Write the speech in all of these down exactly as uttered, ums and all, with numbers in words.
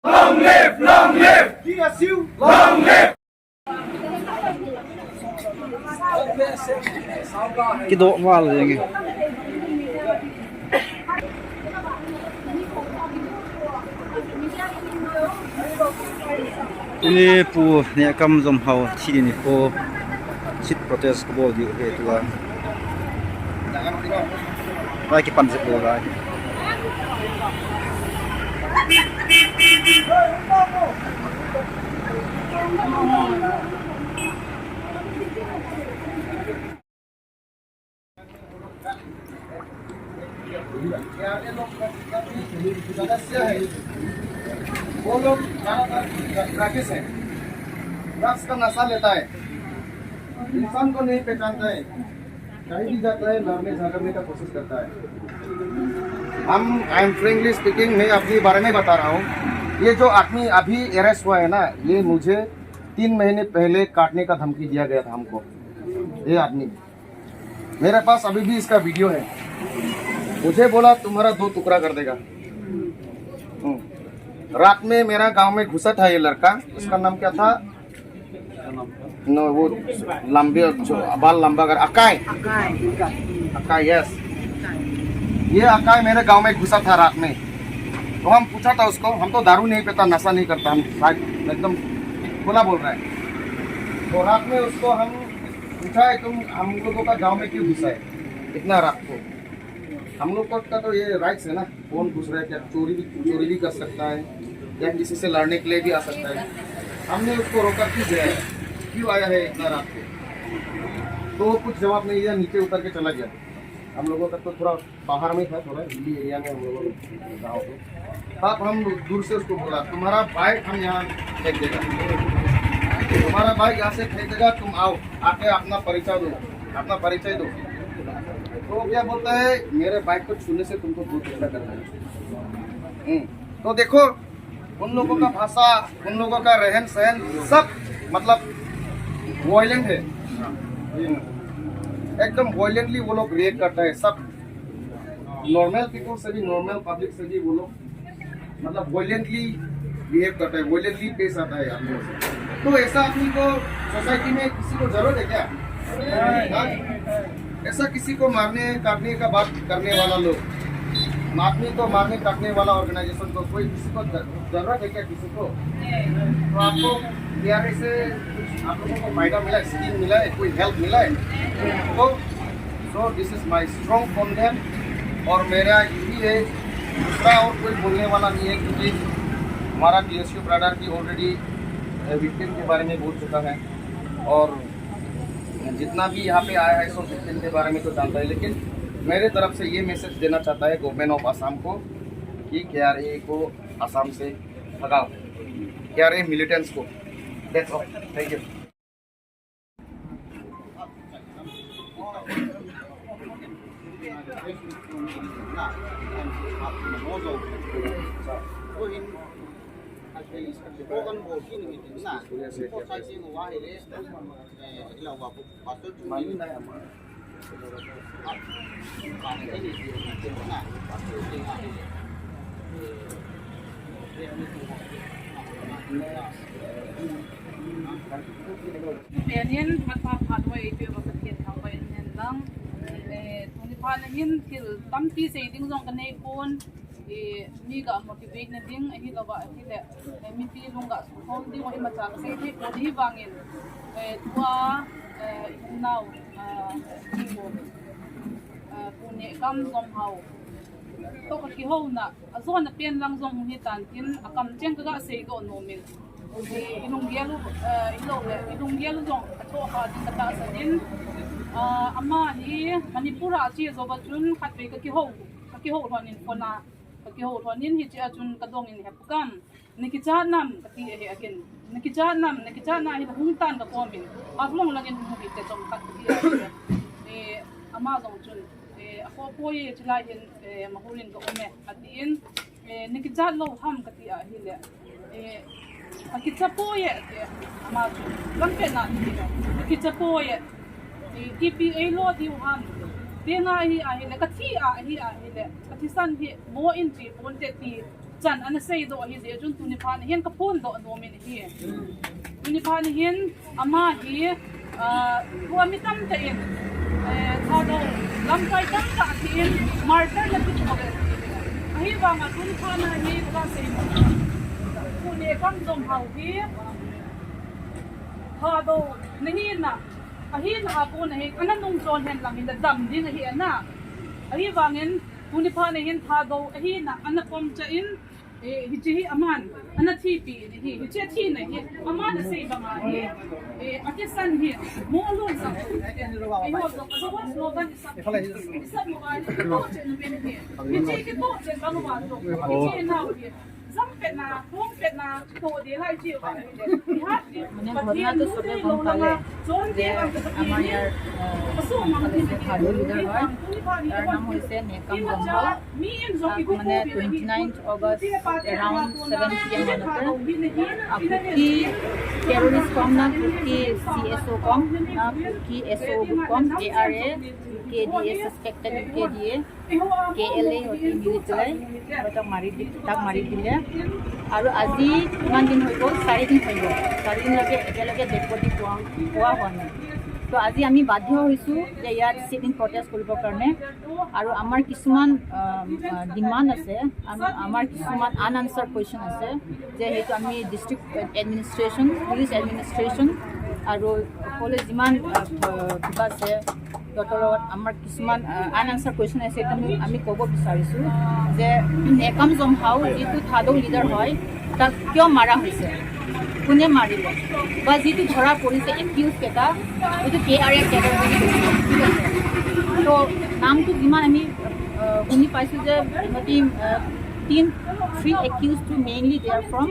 Long live, long live, P S U, long live. Kidoh val jeng e. Tuni Pu Nehkam Jomhao thi nikho sit protest kabol diu ahi tua. Lai kipan jep lou lai. ये लोग सदस्य है, वो लोग ज्यादातर ड्रग्स है, ड्रग्स का नशा लेता है, इंसान को नहीं पहचानता है, कहीं भी जाता है, लड़ने झगड़ने का कोशिश करता है। हम, I am frankly speaking, मैं अपने बारे में बता रहा हूँ। ये जो आदमी अभी अरेस्ट हुआ है ना, ये मुझे तीन महीने पहले काटने का धमकी दिया गया था हमको, ये आदमी। मेरे पास अभी भी इसका वीडियो है। मुझे बोला, "तुम्हारा दो टुकड़ा कर देगा।" हम्म। रात में मेरा गांव में घुसा था ये लड़का, उसका नाम क्या था? नो, वो लंबे जो बाल लंबा कर, अकाई। अकाई। Acai, yes. ये अकाई मेरे गांव में घुसा था रात में, तो हम पूछा था उसको, हम तो दारू नहीं पीता, नशा नहीं करता, हम शायद एकदम खुला बोल रहा है। तो रात में उसको हम पूछा है, "तुम हम लोगों का गांव में क्यों घुसा है इतना रात को?" हम लोग का तो ये राइट्स है ना, कौन घुस रहा है, क्या चोरी भी, चोरी भी कर सकता है या किसी से लड़ने के लिए भी आ सकता है। हमने उसको रोका, "क्यों गया है, क्यों आया है इतना रात को?" तो वो कुछ जवाब नहीं दिया, नीचे उतर के चला गया। हम लोगों का तो थोड़ा बाहर में था, थोड़ा हिली एरिया में हम लोगों का गाँव तो। तब हम दूर से उसको बोला, "तुम्हारा बाइक हम यहाँ फेंक देगा, तुम्हारा बाइक यहाँ से फेंक देगा, तुम आओ, आके अपना परिचय दो, अपना परिचय दो।" तो क्या बोलता है, "मेरे बाइक को छूने से तुमको दो टुकड़ा करना है।" हम्म, तो देखो, उन लोगों का भाषा, उन लोगों का रहन सहन, सब मतलब वायलेंट है, एकदम वायलेंटली वो लोग रिएक्ट करता है। सब नॉर्मल पीपल से भी, नॉर्मल पब्लिक से भी वो लोग मतलब वायलेंटली बिहेव करता है, वायलेंटली पेश आता है आदमियों से। तो ऐसा आदमी को सोसाइटी में किसी को जरूरत है क्या? हाँ? ऐसा किसी को मारने काटने का बात करने वाला लोग, आदमी को मारने काटने वाला ऑर्गेनाइजेशन को कोई किसी को ज-, जरूरत है क्या किसी को? तो आपको केआरए से कुछ आप लोगों को फायदा मिला है, स्कीम मिला है, कोई हेल्प मिला है? तो So this is my strong condemn। और मेरा यही है, दूसरा और कोई बोलने वाला नहीं है, क्योंकि हमारा टीएसयू ब्रदर भी ऑलरेडी विक्टिम के बारे में बोल चुका है, और जितना भी यहाँ पे आया है सब विक्टिम के बारे में तो जानता है। लेकिन मेरे तरफ से ये मैसेज देना चाहता है गवर्नमेंट ऑफ आसाम को कि केआरए को आसाम से भगाओ, केआरए मिलिटेंट्स को। That's all। Thank you। Penin, phat pha phat hoi, Pathen thangvah in hen lang. Eh, tuni phat na hin thil tampi sei ding jong ka nei pon. Eh, mi ga motivate na ding, ahilouva, ahile, eh, mipi lung ga sukhom ding, imacha ka sei thei pon, hivangin, eh, tua, eh, i umnau, ah, Pu, ah, Pu Nehkam Jomhao toh ka kihouna, ajona pen lang jong hung hitan tin, akamcheng ka ga seidoh nom in. I, i lunggel u, eh, i lo le, i lunggel u jong athoh kha ding ka tahsan in, ah, ama hi Manipur a che jou va chun khatvei ka kihou, ka kihou lhon in phone a, ka kihou lhon in hiche a chun ka dong in, "He Pu Kam, na kichat nam?" ka ti ahi akin. "Na kichat nam, na kichat na hi hung tan ka kom in. Haflong lang in hung hite chomkhat," ka ti ahi. Eh, ama jong chun, eh, akhoh poi e, chulai hin, eh, Mahur in ka um e, ati in. Eh, na kichat lou ham ka ti ahile. Eh, ka kicha poi e, eh, ama chu. Lam pet na ti le. Ka kicha poi e. Eh, ipi eilo diu ham. Ti na hi ahile, ka thi a hi ahile. Ka thisan hi mo in ti, pon te ti. Chan ana seidoh ahi jeh chun tuni phat hin ka phondoh nom in ahi. Tuni phat hin ama hi, ah, tua mi tamtah in, eh, Thadou lamkai tamtah thi in martyr na kithoh le. Ahivanga tuni phat hi ka sei nom. Pu Nekamjom Hao hi Thadou na hina, ahina a kon ahi, ana nungchon hen lang in dam ding ahi ana. Ahivangin tuni phat hin Thadou ahina ana pomcha in, eh, hiche hi aman ana thipi in ahi, hiche thina hi aman asei banga hi, eh, akisan hi mo lon sa. Eh, ho, so, so what's not done is, is that mobile? Kitoh chen na men hi. Hiche kitoh chen bang wa to. Hiche nau hi. Jam petna, hung petna, to de lai chi wa. Hi ha. Mane ghotna to sobe gom pale. Je amar yar, eh, Thadou leader hoi, tar naam hoise Nekamjom Hao. Taik mane twenty-ninth August around seven P M manote, ah, Kuki terrorist kom na, Kuki C S O kom na, Kuki S O kom, A R A, K D A suspected K D A, K L A hoti mili pelai, tak mari di-, tak mari dile. Aru aji kiman din hoi gol, chari din hoi gol. Chari din loge, ekelage dead body poa, poa hua nai. To aji ami badhyo hoisu je yat sit-in protest koribo karone. Aru amar kisuman, ah, ah, demand ase, am-, amar kisuman unanswered question ase, je hetu ami district administration, police administration, aru college jiman, ah, ah, kiba ase, doctor amar kisuman, ah, unanswered question ase, ami, ami kobo bisarisu, je Nekamjom Hao jitu Thadou leader hoi, tak kiyo mara hoise? Kune marilo? Ba jitu dhora porise accused keta, etu K R A cadre boli koise. To naam tu jiman ami, ah, huni paisu je, mati, ah, tin, three accused tu mainly they are from,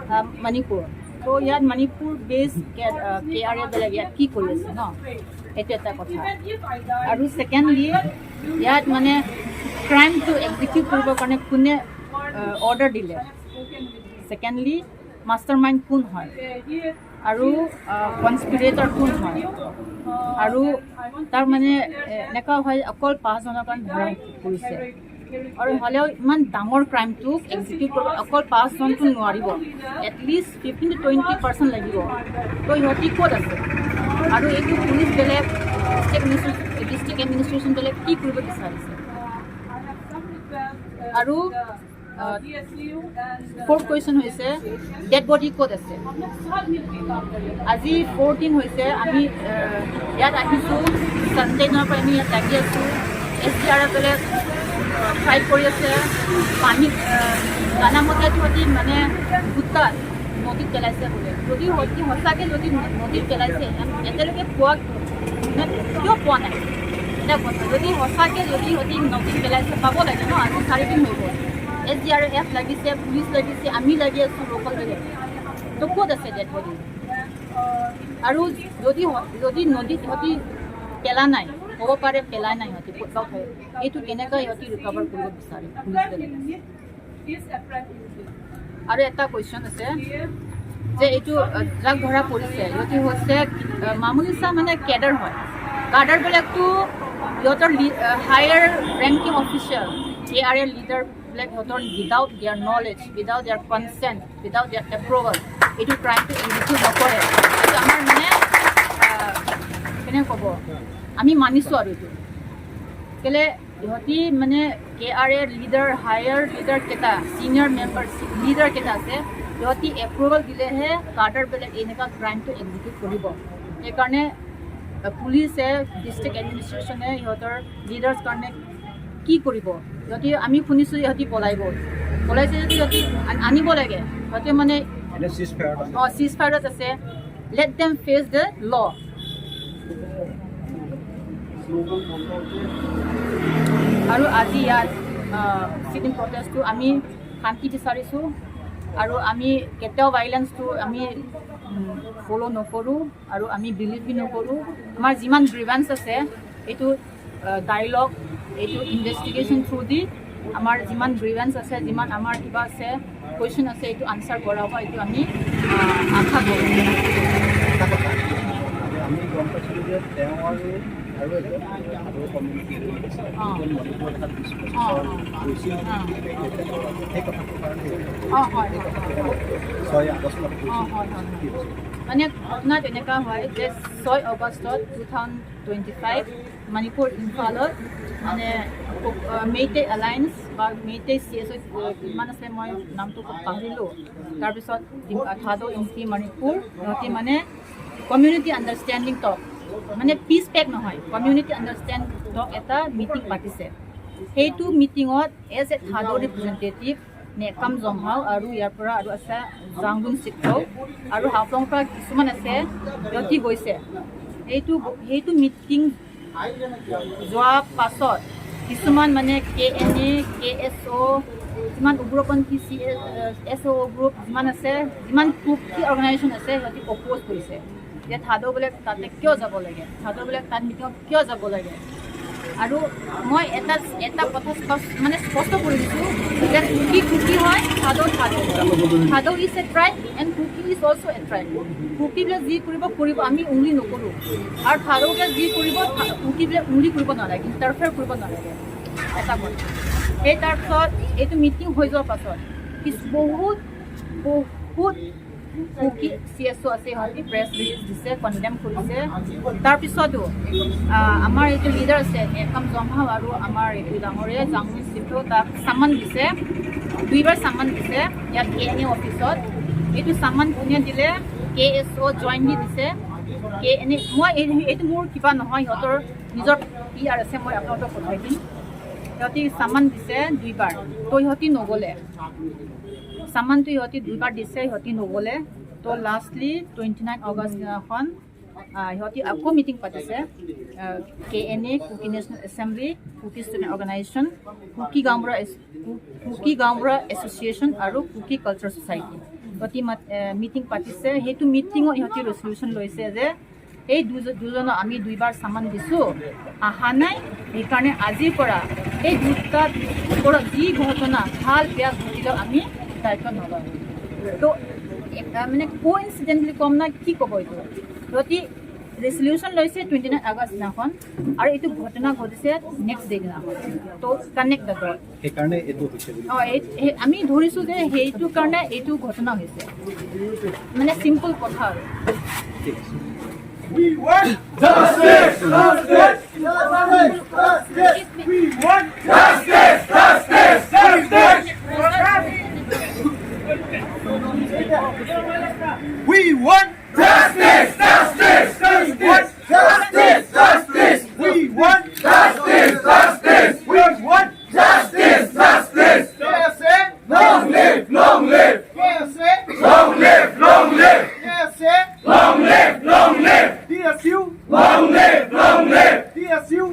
ah, Manipur. To yat Manipur based K-, ah, K R A belag yat ki kori ase, no? Etu eta kotha. Aru secondly, yat mane crime tu execute koribo karone kune, ah, order dile? Secondly, mastermind kun hoi? Aru, ah, conspirator kun hoi? Aru tar mane, eh, eneka hoi, okol panch jonor karone dhora porise. Aru holeo iman dangor crime tu execute koribo, okol panch jon tu nwaribo. At least fifteen to twenty person lagibo. To ihoti kot ase? Aru etu police belag, district administration, district administration belag ki koribo bisarise? Aru, ah, fourth question hoise, dead body kot ase? Aji fourteen hoise, ami, ah, yat ahisu, Sunday nor pora ami yat lagi asu, S D R F belag, ah, fight kori ase, pani, ah, jana mote jodi mane gutta nodit pelaise bole. Jodi hoti hosake jodi nodit pelaise, etialoke poa, na, kiyo poa nai? Eta kotha, jodi hosake jodi hoti nodit pelaise, pabo lage no, aji chari din hoi gol. S D R F lagise, police lagise, ami lagi asu local belag. To kot ase dead body? Aru jodi ho-, jodi nodit hoti pela nai, hobo pare pela nai hoti, kot ba thoi. Etu keneka hoti recover koribo bisare, police belag? Aru eta question ase, je etu, ah, drug dhora porise, etu hoise, ah, mamuli sa mane cadre hoi. Cadre belag tu ihotor le-, ah, higher ranking official, K R A leader belag ihotor without their knowledge, without their consent, without their approval, etu crime tu execute nokore. Etu amar mane, ah, kene kobo, ami manisu aru etu. Kele ihoti mane K R A leader, higher leader keta, senior member, leader keta ase, ihoti approval dilehe cadre belag eneka crime tu execute koribo. Ei karone, ah, police e, district administration e, ihotor leaders karone ki koribo? Ihoti ami hunisu ihoti polaibo. Polaise jodi ihoti an-, anibo lage. Ihoti mane ene ceasefire ase. Oh, ceasefire ase. Let them face the law. Aru aji yat, ah, sit-in protest tu ami shanti bisarisu. Aru ami ketiao violence tu ami, mm, follow nokoru. Aru ami believe bi nokoru. Amar jiman grievance ase, etu, ah, dialogue, etu investigation through di, amar jiman grievance ase, jiman amar kiba ase, question ase, etu answer kora hobo, etu ami, ah, asha koru. Ami gom paisu je teo aru আৰু এজন ভাদৌ কমিউনিটি এজন আছে। অ। তেওঁ মণিপুৰত এটা ডিছকাশ্যন অ, অ। হৈছিল, অ। সেই কথাটোৰ কাৰণে অ, হয়, হয়, হয়। ছয় আগষ্টত অ, হৈছিল। হয়, হয়, হয়। কি হৈছিল? মানে ঘটনা তেনেকুৱা হয় যে ছয় আগষ্টত two thousand twenty five Manipur ইম্ফালত মানে, অ, মেইটেই এলায়েন্স বা মেইটেই চি এছ অ' কিমান আছে, মই নামটো পাহৰিলোঁ। তাৰপিছত ডিম-, আ, থাডৌ ইনফি মণিপুৰ, সিহঁতি মানে কমিউনিটি আণ্ডাৰষ্টেণ্ডিং টক, মানে পিচ পেক নহয়, কমিউনিটি আণ্ডাৰষ্টেণ্ড টক এটা মিটিং পাতিছে। সেইটো মিটিঙত এজ এ থাডৌ ৰিপ্ৰেজেণ্টেটিভ নেকাম জংহাও আৰু ইয়াৰ পৰা আৰু আছে জাংগুন চিকথৌ আৰু হাফলং পৰা কিছুমান আছে, সিহঁতি গৈছে। সেইটো, সেইটো মিটিং যোৱা পাছত কিছুমান মানে কে এন এ, কে এছ অ', যিমান উগ্ৰপন্থী চি এ, এছ অ' গ্ৰুপ যিমান আছে, যিমান কুকি অৰ্গেনাইজেশ্যন আছে, সিহঁতি অপ'জ কৰিছে যে থাডৌ বোলে তাতে কিয় যাব লাগে, থাডৌ বোলে তাত মিটিঙত কিয় যাব লাগে। আৰু মই এটা, এটা কথা স্পষ্ট, মানে স্পষ্ট কৰি দিছোঁ যে কুকি কুকি হয়, থাডৌ থাডৌ। Thadou is a tribe and Kuki is also a tribe. কুকিবোৰে যি কৰিব, কৰিব, আমি উংলি নকৰোঁ। আৰু থাডৌবোৰে যি কৰিব, থা-, কুকিবোৰে উংলি কৰিব নালাগে, ইণ্টাৰফেয়াৰ কৰিব নালাগে। এটা কথা। সেই তাৰপিছত এইটো মিটিং হৈ যোৱাৰ পাছত কিছু বহুত, বহুত কুকি চি এছ অ' আছে, সিহঁতি প্ৰেছ ৰিলিজ দিছে, কণ্ডেম কৰিছে। তাৰপিছতো, আহ, আমাৰ এইটো লিডাৰ আছে, নেকাম জংহাও আৰু আমাৰ এইটো ডাঙৰীয়া জাংগুন চিকথৌ তাক চামান দিছে, দুইবাৰ চামান দিছে ইয়াত কে এন এ অফিচত। এইটো চামান কোনে দিলে? কে এছ অ' জইণ্টলি দিছে। কে এন এ, মই এই, এইটো মোৰ কিবা নহয়, সিহঁতৰ নিজৰ পি আৰ আছে, মই আপোনালোকক পঠাই দিম। সিহঁতি চামান দিছে দুইবাৰ, তো সিহঁতি নগ'লে। চামানটো সিহঁতি দুইবাৰ দিছে, সিহঁতি নগ'লে। তো লাষ্টলি টুৱেণ্টি নাইন আগষ্ট দিনাখন, আহ, সিহঁতি আকৌ মিটিং পাতিছে, আহ, K N A, Kuki national assembly, Kuki student organization, Kuki গাঁওবুঢ়া এছ-, কু-, কুকি গাঁওবুঢ়া এছ'চিয়েশ্যন আৰু কুকি কালচাৰ ছ'চাইটি। সিহঁতি মাত-, এ, মিটিং পাতিছে। সেইটো মিটিঙত সিহঁতি ৰেজলিউশ্যন লৈছে যে এই দুজ-, দুজনক আমি দুইবাৰ চামান দিছোঁ, অহা নাই, সেইকাৰণে আজিৰ পৰা এই দুটাৰ ওপৰত যি ঘটনা, ভাল বেয়া ঘটিলেও আমি দায়িত্ব নলওঁ। তো, এ, মানে, কোইনচিডেণ্ট বুলি ক'ম না, কি ক'ব এইটো? সিহঁতি ৰেজলিউশ্যন লৈছে টুৱেণ্টি নাইন আগষ্ট দিনাখন, আৰু এইটো ঘটনা ঘটিছে নেক্সট ডে দিনাখন। তো, কানেক্ট দ্য ডট। সেইকাৰণে এইটো হৈছে বুলি। অ, এই, সেই, আমি ধৰিছোঁ যে সেইটো কাৰণে এইটো ঘটনা হৈছে, মানে, চিম্পল কথা আৰু। ঠিক আছে। We want justice! Justice! Justice! We want justice! Justice! Justice! We want justice! Justice! Justice! We want justice! Justice! We want justice! Justice! We want justice! Justice! K S A! Long live! Long live! K S A! Long live! Long live! K S A! Long live! Long live! T S U! Long live! Long live! T S U!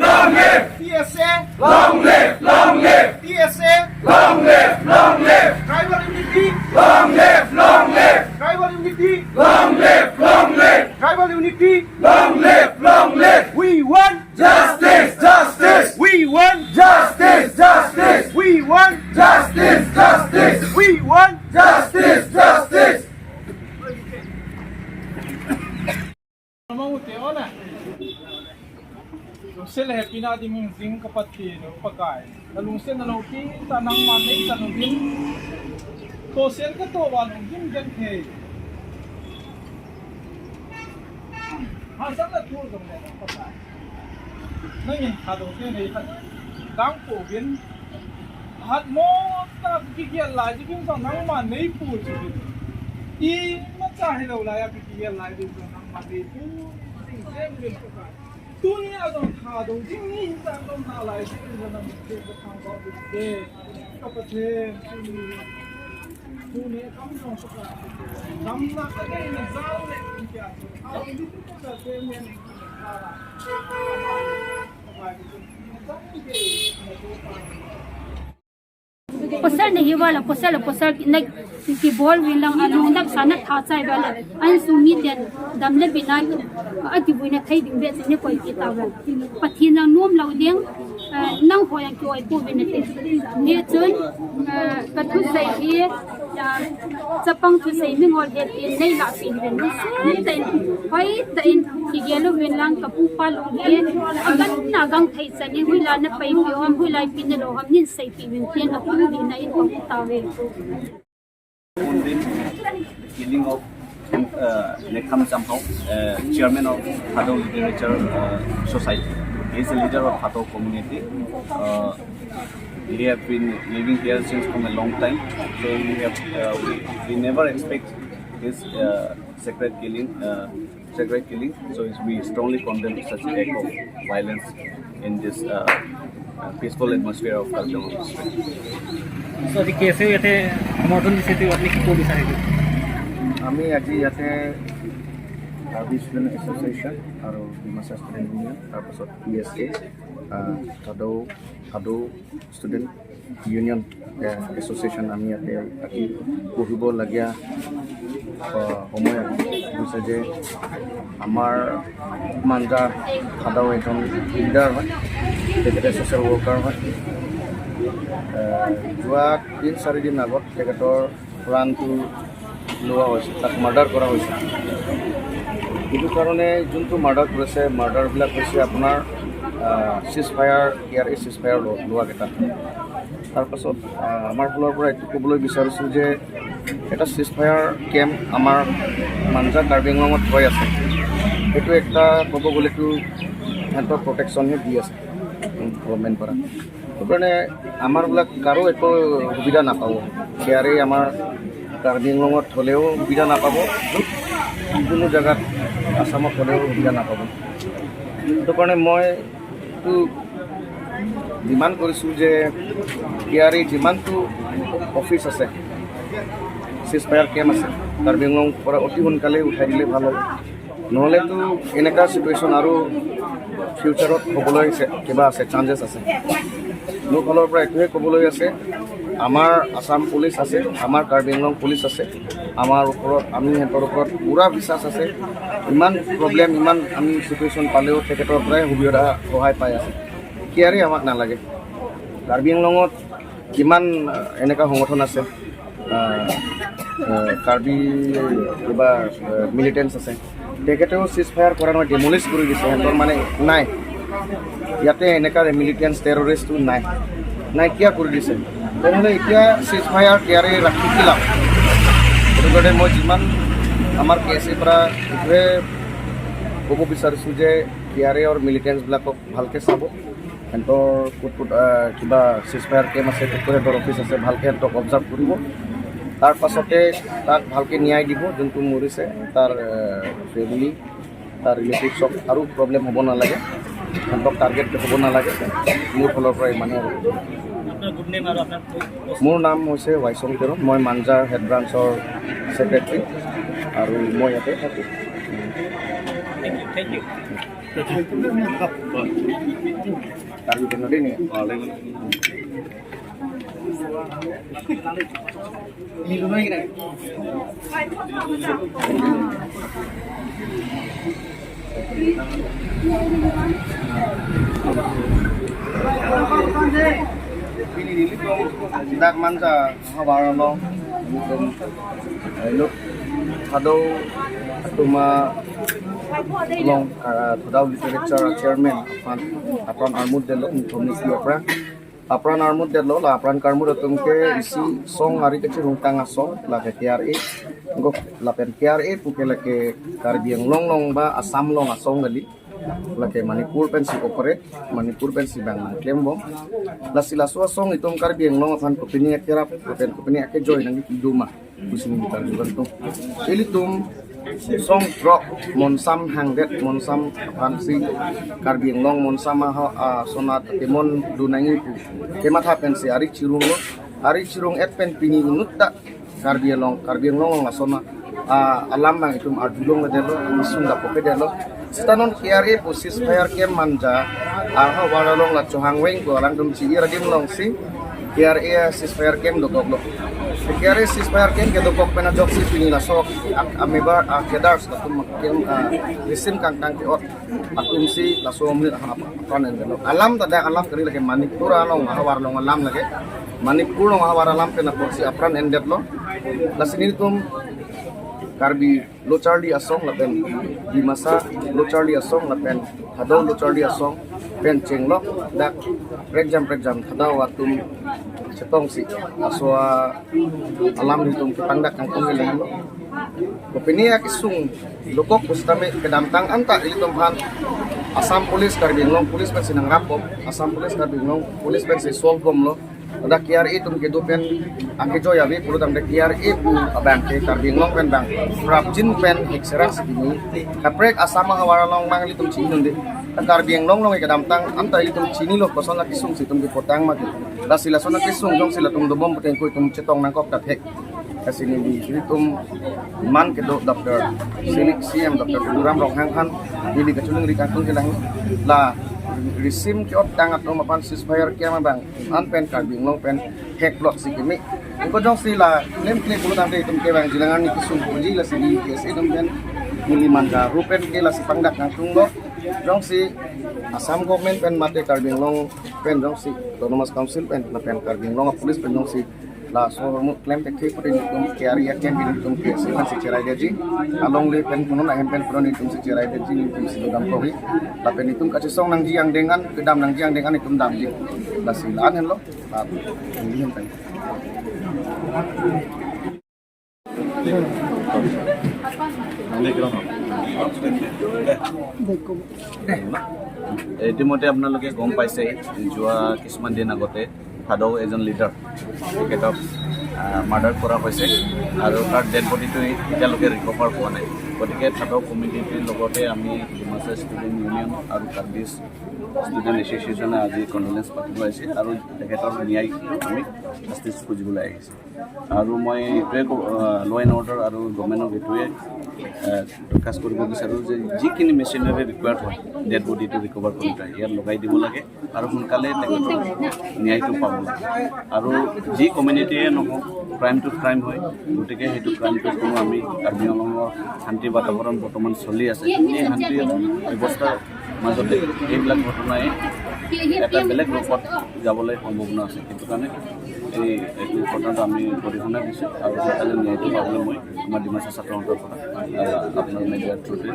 Long live! T S A! Long live! Long live! T S A! Long live! Long live! Tribal unity! Long live! Long live! Tribal unity! Long live! Long live! Tribal unity! Long live! Long live! We want justice! Justice! We want justice! Justice! We want justice! Justice! We want justice! Justice! Lungset le hepina dingin jing ka Pathen Pakai. Na lungset na lungset ta nangman nei ta lungin. To sen ka to wa lungin gen thei. Hahsatna thu jong le Pakai. Nangin Thadou te nei khat. Dang pouvin. Hat mo ta kigel lai jing jong nangman nei pu chu. Imacha hilou lai a kigel lai jing jong nangman nei pu. Jing jing Pakai. Tuni a jong Thadou ding ni hin jong nalai ding in jong na mit te ka thang ba bit te. Ka Pathen, tuni, tuni kam jong ka pa. Kam na ka dei na jal le in kia. Thadou ding ka Pathen ne ni ka pa. Pasal na hiuva la, pasal la, pasal na kibol uvin lang, alung dap sa na tha chai uva la, insung miten dam le bina, akivuina thei ding beh chu nei koi kit tauve. Pathen jong nom lou ding, Nang hoi ang kioi pu vin ati. Ni chun, ka thusei hi, chapang thusei mingol he ti nei la pi vin ni se tain. Hoi tain, kigel uvin lang ka pu pa lung hi. Agan na gang thei chani, hui la na pai pi om, hui la pi na lo ham nin sei pi vin tin a pu vin na in ko ta ve. Killing of uh, Nekham Champhao, uh, chairman of Thadou Literature uh, Society. He is a leader of Thadou community. Uh, he have been living here since from a long time. So we have uh, we, we never expect this uh, sacred killing. Uh, sacred killing. So we strongly condemn such act of violence in this uh, uh, peaceful atmosphere of Karbi Anglong district. So, আজি কে এছ এ ইয়াতে সমৰ্থন দিছে, এইটো আপুনি কি ক'ব বিচাৰে? আমি আজি ইয়াতে কাৰ্বি ষ্টুডেণ্ট এছ'চিয়েশ্যন আৰু ডিমাচা ষ্টুডেণ্ট ইউনিয়ন, তাৰপাছত পি এছ এ, থদৌ, থদৌ ষ্টুডেণ্ট ইউনিয়ন, এ, এছ'চিয়েশ্যন আমি ইয়াতে আজি বহিবলগীয়া, আ, সময় হৈছে যে আমাৰ মাঞ্জা থদৌৰ এজন লিডাৰ হয়, তেখেতে ছ'চিয়েল ৱৰ্কাৰ হয়। এ, যোৱা তিনি চাৰিদিন আগত তেখেতৰ প্ৰাণটো লোৱা হৈছে, তাক মাৰ্ডাৰ কৰা হৈছে। এইটো কাৰণে যোনটো মাৰ্ডাৰ কৰিছে, মাৰ্ডাৰবিলাক হৈছে আপোনাৰ, আ, চিজ ফায়াৰ, কে আৰ এ চিজ ফায়াৰ লো-, লোৱাকেইটা। তাৰপাছত, আ, আমাৰ ফালৰ পৰা এইটো ক'বলৈ বিচাৰিছোঁ যে এটা চিজ ফায়াৰ কেম্প আমাৰ মাঞ্জা কাৰ্বি আংলঙত হৈ আছে। সেইটো একটা ক'ব গ'লেতো সিহঁতক প্ৰটেকশ্যনহে দি আছে গভৰ্ণমেণ্টৰ পৰা। সেইটো কাৰণে আমাৰবিলাক কাৰো একো সুবিধা নাপাব। কে আৰ এ আমাৰ কাৰ্বি আংলঙত হ'লেও সুবিধা নাপাব, য'ত যিকোনো জেগাত আছামত হ'লেও সুবিধা নাপাব। সেইটো কাৰণে মই এইটো ডিমাণ্ড কৰিছোঁ যে কে আৰ এ যিমানটো অফিচ আছে, চিজ ফায়াৰ কেম্প আছে, কাৰ্বি আংলং পৰা অতি সোনকালে উঠাই দিলে ভাল হ'ব। নহ'লেতো এনেকুৱা চিটুৱেশ্যন আৰু ফিউচাৰত হ'বলৈ আছে, কিবা আছে, চান্সেছ আছে। মোৰ ফালৰ পৰা এইটোৱে ক'বলৈ আছে, আমাৰ আছাম পুলিচ আছে, আমাৰ কাৰ্বি আংলং পুলিচ আছে, আমাৰ ওপৰত, আমি সিহঁতৰ ওপৰত পূৰা বিশ্বাস আছে। ইমান প্ৰব্লেম, ইমান আমি চিটুৱেশ্যন পালেও তেখেতৰ পৰাই সুবিধা, সহায় পাই আছে। কে আৰ এ আমাক নালাগে। কাৰ্বি আংলঙত কিমান, আ, এনেকুৱা সংগঠন আছে, আ, আ, কাৰ্বি কিবা, আ, মিলিটেণ্টছ আছে, তেখেতেও চিজ ফায়াৰ কৰা নহয়, ডিমলিছ কৰি দিছে, সিহঁতৰ মানে নাই। ইয়াতে এনেকুৱা মিলিটেণ্টছ, টেৰৰিষ্টটো নাই, নাইকিয়া কৰি দিছে। তেনেহ'লে এতিয়া চিজ ফায়াৰ কে আৰ এ ৰাখি কি লাভ? সেইটো কাৰণে মই যিমান আমাৰ কে এছ এৰ পৰা এইটোৱে ক'ব বিচাৰিছোঁ যে কে আৰ এ আৰু মিলিটেণ্টছবিলাকক ভালকৈ চাব। সিহঁতৰ ক'ত ক'ত, আহ, কিবা চিজ ফায়াৰ কেম্প আছে, ক'ত ক'ত সিহঁতৰ অফিচ আছে, ভালকৈ সিহঁতক অবজাৰ্ভ কৰিব। তাৰ পাছতে তাক ভালকৈ ন্যায় দিব, যোনটো মৰিছে, তাৰ, আহ, ফেমিলি, তাৰ ৰিলেটিভছক আৰু প্ৰব্লেম হ'ব নালাগে, সিহঁতক টাৰ্গেট হ'ব নালাগে। মোৰ ফালৰ পৰা ইমানেই আৰু। আপোনাৰ গুড নেম আৰু আপোনাৰ পষ্ট? মোৰ নাম হৈছে ৱাইচং তেৰণ, মই মাঞ্জাৰ হেড ব্ৰাঞ্চৰ ছেক্ৰেটাৰী আৰু মই ইয়াতে থাকোঁ। Thank you, thank you. Dak Manja, Habar Anglong, Luk, Thadou, Tuma, Long, ah, Thadou Literature Chairman, apran, apran armut delo, committee apran. Apran armut delo, la apran karmut atum ke isi song ari kechirung tanga song, la ke K R A, go, lapen K R A pu ke la ke Karbi Anglong along ba Assam along asong kali. Lake Manipur pensi operate, Manipur pensi bang nangklem bom. Lasi laso asong itum Karbi Anglong aphan kopine akerap, lapen kopine akejoin nangji duma. Pusi nangji karju kanto. Ilitum song drok, monsam hangdet, monsam aphansi Karbi Anglong monsam aho, ah, sonat atemon do nangji pu. Kematha pensi ari chirung lo, ari chirung et pen pini inut ta Karbi Anglong, Karbi Anglong along asona, ah, alam bang itum arjulong kedelo, isung da poke delo. Sitanon K R A pu ceasefire camp Manja, ah, Habar along la Chohang Weng pu alangtum chi iradim alongsi, K R A ceasefire camp dokok lo. Kiari ceasefire ken kedo kok pen ajok si pini laso a, a member a cadres atum ken, a, receive kangkang ke ot atum si laso minute ha pan en lo. Alam ta da alam kari lage Manipur along havar along alam lage. Manipur along havar alam pen apot si apran ended lo. Lasi nelitum Karbi Lo Charli Asong lapen Dimasa Lo Charli Asong lapen Thadou Lo Charli Asong pen chenglo dak prekjam prekjam Thadou atum chetong si laso alam nelitum kipangdak kangtung le lo. Kopini akisung dokok pu sitame kedamtang anta ilitum aphan Assam Police Karbi Anglong Police pensi nangrap bom, Assam Police Karbi Anglong Police pensi solve bomlo. Dak K R A atum kedo pen akijoi ave pulo tangte K R A pu abang ke Karbi Anglong pen bang prapjin pen hekserang si kimi. Kaprek Assam havar along mang ilitum chini nunde. Karbi Anglong along kedamtang anta ilitum chinilo koson akisung si itum kipotang ma ke. Lasi lason akisung jongsi latum dobom puteng ko itum chetong nangkok ta thek. Lasi neli ilitum man kedo Doctor Sili C M Doctor Tuliram Ronghang aphan neli kacholangri kangtung kelang la receive ke-ot tang atum aphan ceasefire kiam abang an pen Karbi Anglong pen hek lot si kimi. Ko jongsi la lem kle pulo tangte itum kevang jilang ani kisung puji lasi neli K S A atum pen neli man ka rupen ke lasi pangdak kangtunglo. Jongsi Assam government pen mate Karbi Anglong pen jongsi Autonomous Council pen lapen Karbi Anglong Police pen jongsi laso hormu claim tek thei pute nelitum K R A aken nelitum K S A pensi cherai deji. Alongle pen punon ahem pen punon nelitum si cherai deji nelitum si dam kohi. Lapen nelitum kachisong nangji angdeng an kedam nangji angdeng an nelitum damji. Lasi la-an henlo. La neli hem pen. ইতিমধ্যে আপোনালোকে গম পাইছে, যোৱা কিছুমান দিন আগতে ভাদৌ এজন লিডাৰ তেখেতক মাৰ্ডাৰ কৰা হৈছে আৰু তাৰ ডেড বডিটো এতিয়ালৈকে ৰিকভাৰ হোৱা নাই। গতিকে ভাদৌ কমিউনিটিৰ লগতে আমি ডিমাচা ষ্টুডেণ্ট ইউনিয়ন আৰু কাৰ্বি ষ্টুডেণ্ট এছ'চিয়েশ্যনে আজি কণ্ডলেঞ্চ পাতিব আহিছে আৰু তেখেতৰ ন্যায় আমি জাষ্টিচ খুজিবলৈ আহিছোঁ। আৰু মই এইটোৱে ল' এণ্ড অৰ্ডাৰ আৰু গভৰ্ণমেণ্টক এইটোৱে দৰখাস্ত কৰিব বিচাৰোঁ যে যিখিনি মেচিনাৰী ৰিকুৱাৰ্ড হয় ডেড বডিটো ৰিকভাৰ কৰোঁতে ইয়াত লগাই দিব লাগে আৰু সোনকালে তেখেতক ন্যায়টো পাব লাগে। আৰু যি কমিউনিটিয়ে নহওক, ক্ৰাইমটো ক্ৰাইম হয়, গতিকে সেইটো ক্ৰাইমটো কোনো আমি কাৰ্বি আংলঙৰ শান্তি বাতাবৰণ বৰ্তমান চলি আছে, এই শান্তি ব্যৱস্থাৰ মাজতে এইবিলাক ঘটনাই এটা বেলেগ ৰূপত যাবলৈ সম্ভাৱনা আছে। সেইটো কাৰণে এই এইটো ঘটনাটো আমি গৰিহণা দিছোঁ আৰু সোনকালে ন্যায়টো পাবলৈ মই আমাৰ ডিমাচা ছাত্ৰ সন্থাৰ পৰা আপোনাৰ মিডিয়াৰ থ্ৰুতে